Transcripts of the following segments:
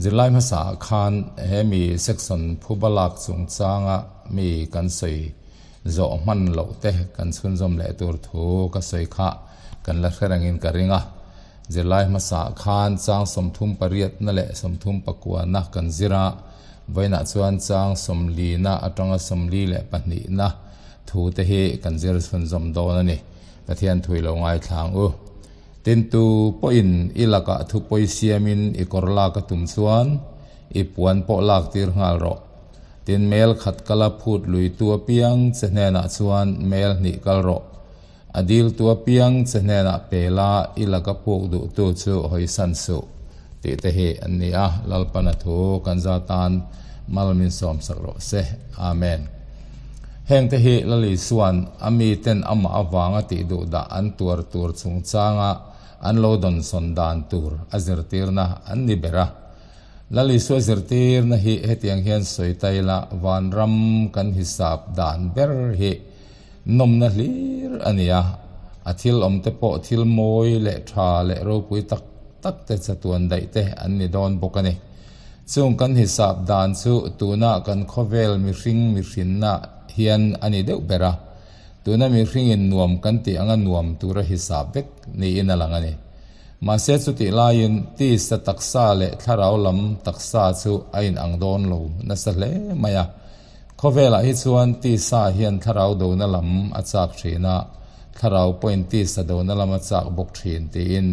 Zirlai hmasa ah khan he mi section phuba lak chungchanga mi kan sawi zawh hman loh te kan chhunzawm leh tur thu ka sawi kha kan la hre rengin ka ring a. Zirlai hmasa ah khan chang 38 na leh 39 na kan zir a, vawiinah chuan chang 40 na atanga 42 na thu te hi kan zir chhunzawm dawn a ni. Pathian thui lo ngaithlang u. Tintu pawhin i lakah thu pawi siamin i kawr lak a tum chuan i puan pawh lak tir nghal rawh. Tin mel khat kala phut lui tu apiang che hnenah chuan mel hnih kal rawh. A dil tu apiang che hnenah pe la i laka puk duhtu chu hawisan suh tih te hi an ni a, Lalpana thu kan za tan mal min sawmsak rawh se. Amen. Hengte hi Lali Suan a miten amah avanga tih duh dah an tuar tur chungchanga an lo dawnsawn dan tur a zirtirna an ni ber a. Lali Sua zirtirna hi hetiang hian sawi ta ila vanram kan hisap dan ber hi nawmna hlir a ni a, a thil awmte pawh thil mawi leh tha leh ropui tak tak te chatuan daih te an ni dawn bawk a ni. Chung kan hisap dan chu tuna kan khawvel mihring mihrinna hian a ni deuh ber a, tuna mihringin nuam kan tih anga nuam tura hisap vek niin a lang a ni. Mahse chutih laiin tisa taksa leh thlarau lam taksa chu a inang dawn lo nasa hle mai a. Khawvelah hi chuan tisa hian thlarau dona lam a chak thin a, thlarau pawhin tisa dona lam a chak bawk thin tiin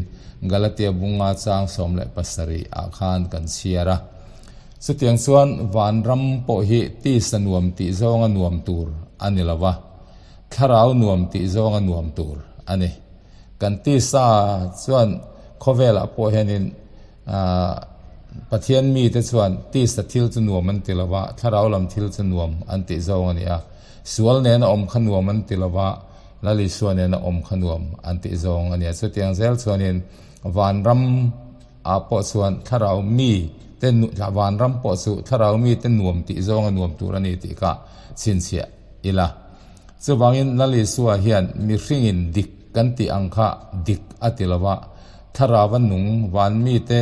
Galatia bunga chang 17 ah khan kan chhiar a. Chutiang chuan vanram pawh hi tisa nuam tih zawnga nuam tur a ni lo va, thlarau nuam tih zawnga nuam tur a ni. Kan tisa chuan khawvelah pawh hianin Pathian mite chuan tisa thil chu nuam an ti lo va, thlarau lam thil chu nuam an tih zawng a ni a. Sual nena awm kha nuam an ti lo va, Lal Isua nena awm kha nuam an tih zawng a ni a. Chutiang zel chuanin vanram ah pawh chuan thlarau mi te vanram pawh chu thlarau mi te nuam tih zawnga nuam tur a ni tih kha chhinchhiah ila. Chuvangin Lal Isua hian mihringin dik kan tih ang kha dik a ti lo va, thlarau a nung van mite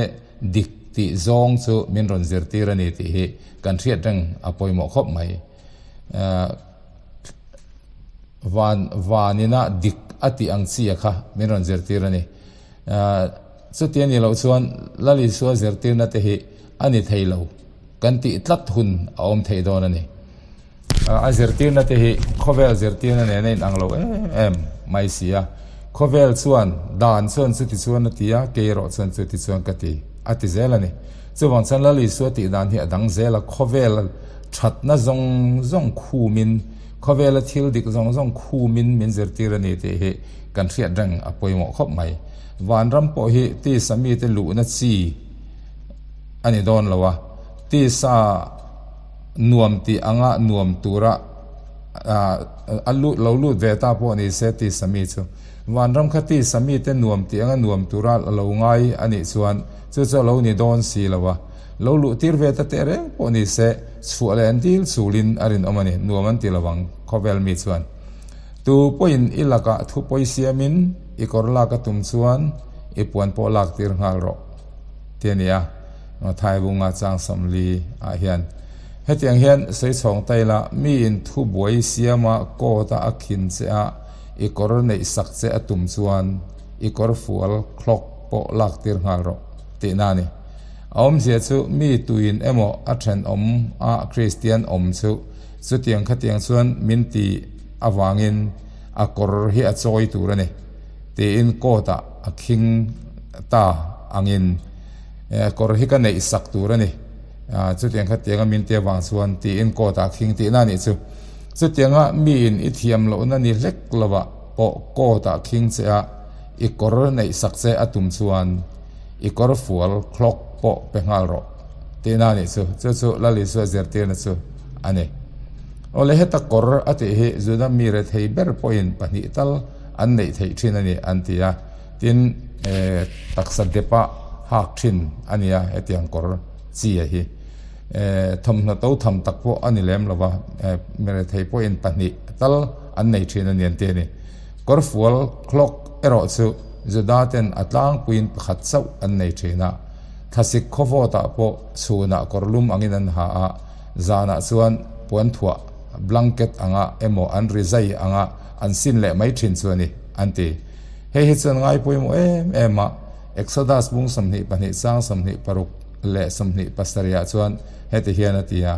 dik tih zawng chu min rawn zirtir a ni tih hi kan hriat reng a pawimawh khawp mai. Van vanina dik a tih ang chi a kha min rawn zirtir a ni. Chuti a nih loh chuan Lal Isua zirtirna te hi a ni thei lo kan tih tlat hun a awm thei dawn a ni. A zirtirna te hi khawvel zirtirna nen a inang lo em em mai si a. Khawvel chuan dan chuan chuti chuan a ti a, kei erawh chuan chuti chuan ka ti a ti zel a ni. Chuvang chuan Lal Isua tih dan hi a dang zel a, khawvel thatna zawng zawng khumin, khawvela thil dik zawng zawng khumin min zirtir a ni tih hi kan hriat reng a pawimawh khawp mai. Vanram pawh hi tisa mite luhna chi a ni dawn lo a, tisa nuam tih anga nuam tura a lut lo lut ve ta pawh ni se tisa mi chu. Vanram kha tisa mite nuam tih anga nuam tura a lo ngai a nih chuan chu chu a lo ni dawn si lo a. Lo luh tir ve ta teh reng pawh ni se chhuah leh an dil chulin a rinawm a ni, nuam an ti lo ang khawvel mi chuan. Tu pawhin i lakah thu pawi siamin i kawr lak a tum chuan i puan pawh lak tir nghal rawh ti a ni a, Mathai bunga chang 40 ah hian. Hetiang hian sawichhawng ta ila miin thu buai siama coat a a khin che a i kawr neih sak che a tum chuan i kawr fual clock pawh lak tir nghal rawh tihna a ni. A awmzia chu mi tuin emaw a thenawm a Kristian awm chu chutiang khatiang chuan min ti avangin a kawr hi a chawi tur a ni tiin coat ah a khing ta angin kawr hi ka neih sak tur a ni chutiang khatianga min ti avang chuan tiin coat ah a khing tihna a nih chu. Chutianga miin i thiam lohna ni hlek lovah pawh coat ah khing che a i kawr neih sak che a tum chuan i kawr fual clock pawh pe nghal rawh tihna a nih chu. Chu chu Lal Isua zirtirna chu a ni. Awle heta kawr a tih hi Juda mi rethei ber pawhin pahnih tal an neih theih thin a ni an ti a. Tin, taksa depa hak thin a ni a hetiang kawr chi a hi. Thawmhnaw to tham tak pawh a ni lem lo va, mi rethei pawhin pahnih tal an nei thin a ni an ti a ni. Kawr fual clock erawh chu Juda ten a tlangpuiin pakhat chauh an nei thin a. Thlasik khawvawtah pawh chhunah kawrlum angin an ha a, zanah chuan puanthuah, blanket, anga emaw an ri zai anga an sin leh mai thin chu a ni, an ti. Hei hi chuan ngai pawimawh em em a, Exodus bung 22 chang 26 leh 27 ah chuan heti hian a ti a,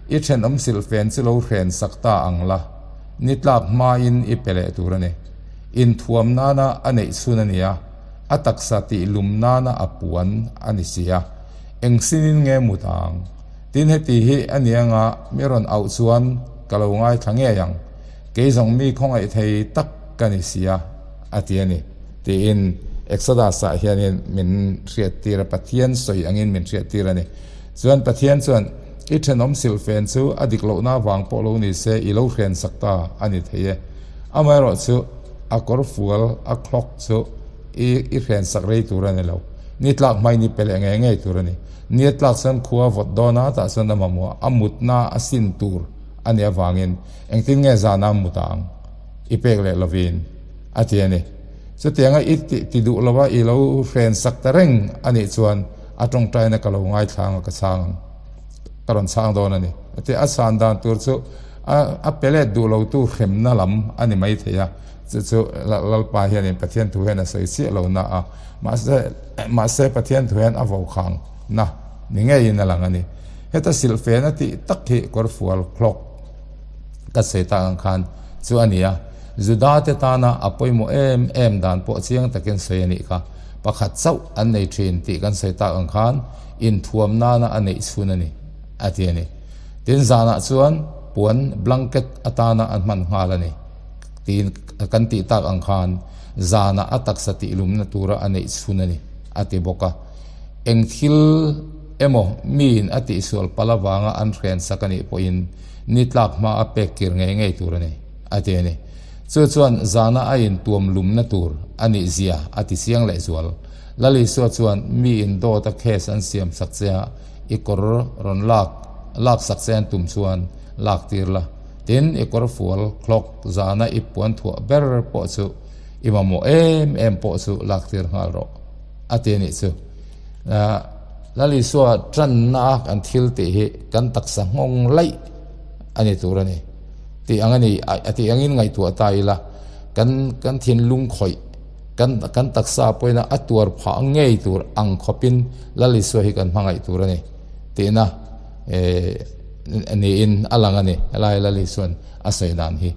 I thenawm silhfen chu lo hren sak ta ang la, ni tlak hmain i pe leh tur a ni. Inthuam nana a neih chhun a ni a, a taksa tih lum nana a puan a ni si a, eng sinin nge mut ang? Tin heti hi a ni anga mi rawn auh chuan ka lo ngaithla ngei ang, kei zawng mi khawngaih thei tak ka ni si a, a ti a ni, tiin Exodus-ah hianin min hriattir a, Pathian sawi angin min hriattir a ni. Chuan Pathian chuan, I thenawm silhfen chu a dik lohna vang pawh lo ni se i lo hrensak ta a ni thei e. Amaherawhchu, a kawr fual, a clock chu i i hrensak rei tur a ni lo. Ni tlak hmai ni pe leh ngei ngei tur a ni. Ni a tlak chuan khua vawt dawn a, tah chuan a mamawh a, a mutna a sin tur a nih avangin engtin nge zana a mut ang i pek leh lovin a ti a ni. Chutianga i ti ti duh lova i lo hrensak ta reng a nih chuan a tawngtaina ka lo ngaithlang a ka chhang ang. Ka rawn chhang dawn a ni. A ti a chhan dan tur chu a a pe let duh lo tu hremna lam a ni mai thei a, chu chu Lalpa hianin Pathian thu hian a sawi chiah lo na a, mahse mahse Pathian thu hian a vokhang na ni ngeiin a lang a ni. Heta silhfen a tih tak hi kawrfual clock ka sawi tak ang khan chu a ni a, Juda te tana a pawimawh em em dan pawh chiang takin sawi a nih kha. Pakhat chauh an nei thin tih kan sawi tak ang khan inthuam nana a neih chhun a ni, a ti a ni. Tin, zanah chuan puan blanket atana an hman nghal a ni tiin kan tih tak ang khan zanah a taksa tihlumna tura a neih chhun a ni, a ti bawk a. Eng thil emaw miin a tihsual palh avanga an hrensak a nih pawhin ni tlak hma a pek kir ngei ngei tur a ni, a ti a ni. Chu chuan zana a intuam lumna tur a nih zia a ti chiang lehzual. Lal Isua chuan mi in dawt a case an siam sak che a, i kawr rawn lak lak sak che an tum chuan lak tir la. Tin, i kawr fual, clock, zana i puan thuah ber pawh chu i mamawh em em pawh chu lak tir nghal rawh, a ti a nih chu. Lal Isua tanna a kan thil tih hi kan taksa nghawng laih a ni tur a ni. Tih ang a ni, a tih angin ngaihtuah ta ila, kan kan thinlung khawih, Kan kan taksa pawhin a tuar phah ngei tur ang khawpin Lal Isua hi kan hmangaih tur a ni tihna eh niin a lang a ni helai Lal Isua'n a sawi dan hi.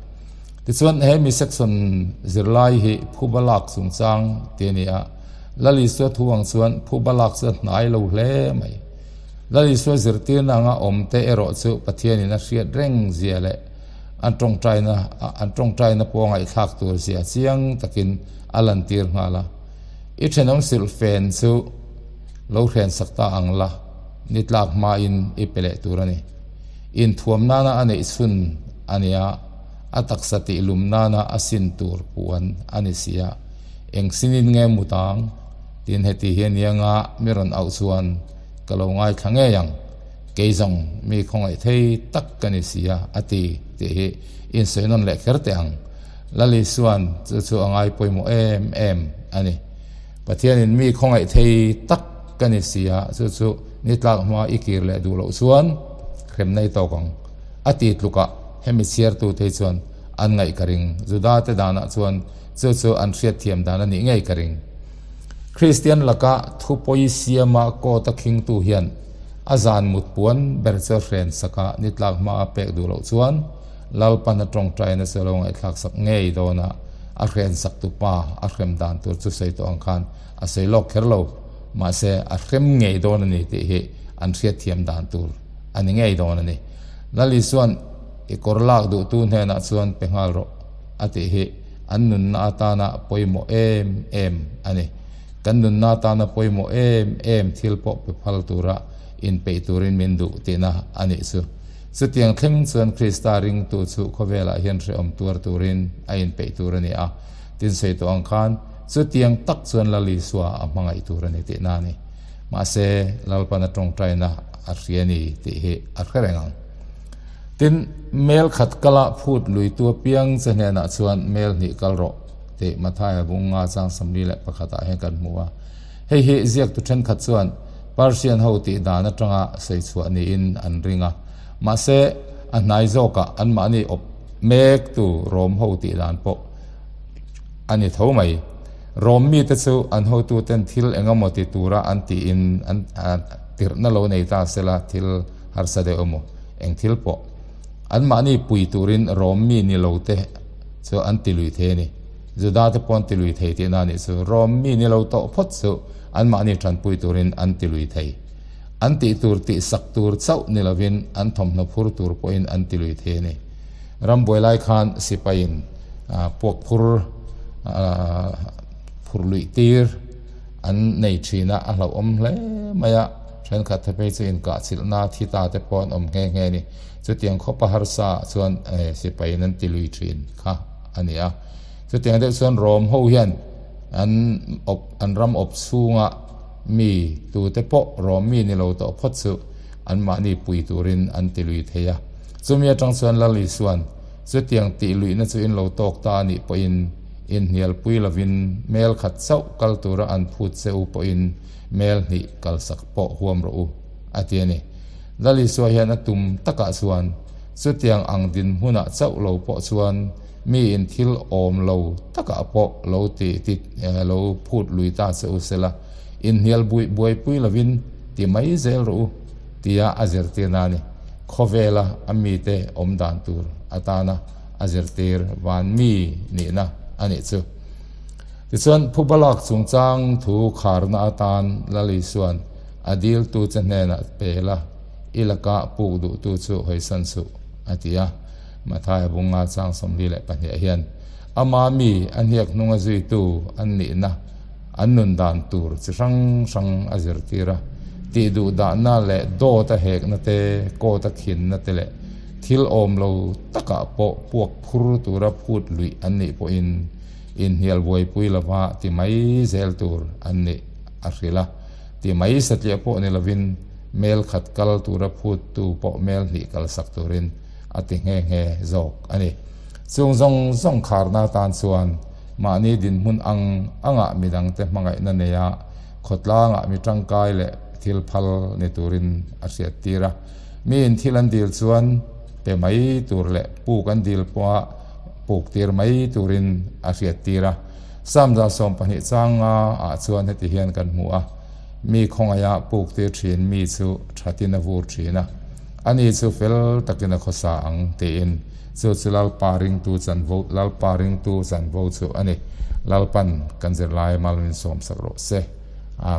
Tichuan he mi section zirlai hi phuba lak chungchang tih a ni a, Lal Isua thu ang chuan phuba lak chu a hnai lo hle mai. Lal Isua zirtirna anga awmte erawh chu Pathianin a hriat reng zia leh An tawngtaina an tawngtaina pawh a ngaihthlak tur zia chiang takin a lantir nghal a. I thenawm silhfen chu lo hrensak ta ang la, ni tlak hmain i pe leh tur a ni. Inthuam nana a neih chhun a nia, a taksa tihlum nana a sin tur puan a ni si a, eng sinin nge mut ang? Tin heti hi a nia nga mi rawn auh chuan ka lo ngaithla ngei ang. Kei zawng mi khawngaih thei tak ka ni si a, a ti, tih hi insawi nawn leh kher teh ang. Lal Isua'n chu chu a ngai pawimawh em em a ni. Pathianin mi khawngaih thei tak ka ni si a, chu chu ni tlak hma i kir leh duh loh chuan hremna i tawk ang, a ti tlukah hemi chhiartute hi chuan an ngaih ka ring. Judate danah chuan chu chu an hriatthiam dan a nih ngei ka ring. Kristian laka thupawi siama court-a khingtu hian A zan mut puan ber chu a hren sak a, ni tlak hma a pek duh loh chuan Lalpan a tawngtaina chu a lo ngaihthlak sak ngei dawn a, a hren sak tu pa a hrem dan tur chu sawi tawh ang khan a sawi lawk kher lo, mahse a hrem ngei dawn a ni tih hi an hriatthiam dan tur a ni ngei dawn a ni. Lal Isua'n i kawr lak duhtu hnenah chuan pe nghal rawh a tih hi an nunna atana pawimawh em em a ni. Kan nunna tana pawimawh em em thil pawh pe phal tura inpeih turin min duh tihna a nih chu. Chutiang thleng chuan Krista ringtu chu khawvelah hian hrehawm tuar turin a inpeih tur a ni a, tin sawi tawh ang khan chutiang tak chuan Lal Isua a hmangaih tur a ni tihna a ni. Mahse, Lalpan a tawngtaina a hria ni tih hi a hre reng ang. Tin, mel khat kala phut luitu apiang che hnenah chuan mel hnih kal rawh. Tih Mathaia bunga chang 41 ah hian kan hmu a. Hei hi ziaktu thenkhat chuan Persian ho tih dan atanga sawi chhuah niin an ring a. Mahse, a hnai zawkah anmahni awp mektu Rom ho tih dan pawh a ni tho mai. Rom mite chu an hotuten thil engemaw ti tura an tiin an tirhna lo nei ta sela thil harsa deuh emaw eng thil pawh anmahni pui turin Rom mi ni lo te chu an ti lui thei a ni. Juda te pawh an ti lui thei tihna a nih chu. Rom mi ni lo tawh phawt chu anmahni tanpui turin an ti lui thei. An tih tur tih sak tur chauh ni lovin an thawmhnaw phur tur pawhin an ti lui thei a ni. Rambuai lai khan sipaiin puak phur phur luih tir an nei thin a, a hlauhawm hle mai a, thenkhat te phei chu inkahchilhna thi ta te pawh an awm nghe nghe a ni. Chutiang khawpa harsa ah chuan sipaiin an ti lui thin kha a ni a. Chutiang deuh chuan Rom ho hian an awp an ram awp chhunga mi tute pawh Rom mi ni lo tawh phawt chu anmahni pui turin an ti lui thei a. Chumi atang chuan Lal Isua'n chutiang tih luihna chu in lo tawk ta a nih pawhin inhnialpui lovin mel khat chauh kal tura an phut che u pawhin mel hnih kalsak pawh huam rawh u, a ti a ni. Lal Isua hian a tum takah chuan chutiang ang dinhmunah chauh lo pawh chuan miin thil awm lo takah pawh lo ti ti lo phut lui ta che u sela, inhnial buih buaipui lovin ti mai zel rawh u, tia a zirtirna a ni. Khawvela a mite awm dan tur atana a zirtir van mi nihna a nih chu. Tichuan, Phubalak chungchang thu kharna atan Lal Isua'n a diltu che hnenah pe la, i laka puk duhtu chu hawisan suh, a ti a. Mathaia bunga chang 42 hian ama mi a hniak hnunga zuitu an nihna an nun dan tur chi hrang hrang a zirtir a, tih duh dahna leh dawt a hekna te, coat a khinna te leh thil awm lo takah pawh puak phur tura phut luih an nih pawhin inhnial buaipui lova ti mai zel tur an nih a hrilh a. Ti mai satliah pawh ni lovin mel khat kal tura phuttu pawh mel hnih kalsak turin a ti nghe nghe zawk a ni. Chung zawng zawng kharna atan chuan Mahni dinhmun ang angah midangte hmangaihna neia khawtlangah mi tangkai leh thil phal ni turin a hriattir a. Miin thil an dil chuan pe mai tur leh puk an dil pawha puk tir mai turin a hriattir a. Psalm 12 changa ah chuan heti hian kan hmu a, Mi khawngaia puk tir thin mi chu thatin a vur thin a, ani chu fel takin a khawsa ang tiin. Chu chu Lalpa ringtu chanvo, Lalpa ringtu chanvo chu a ni. Lalpan kan zirlai malmin sawmsak rawh se. Amen.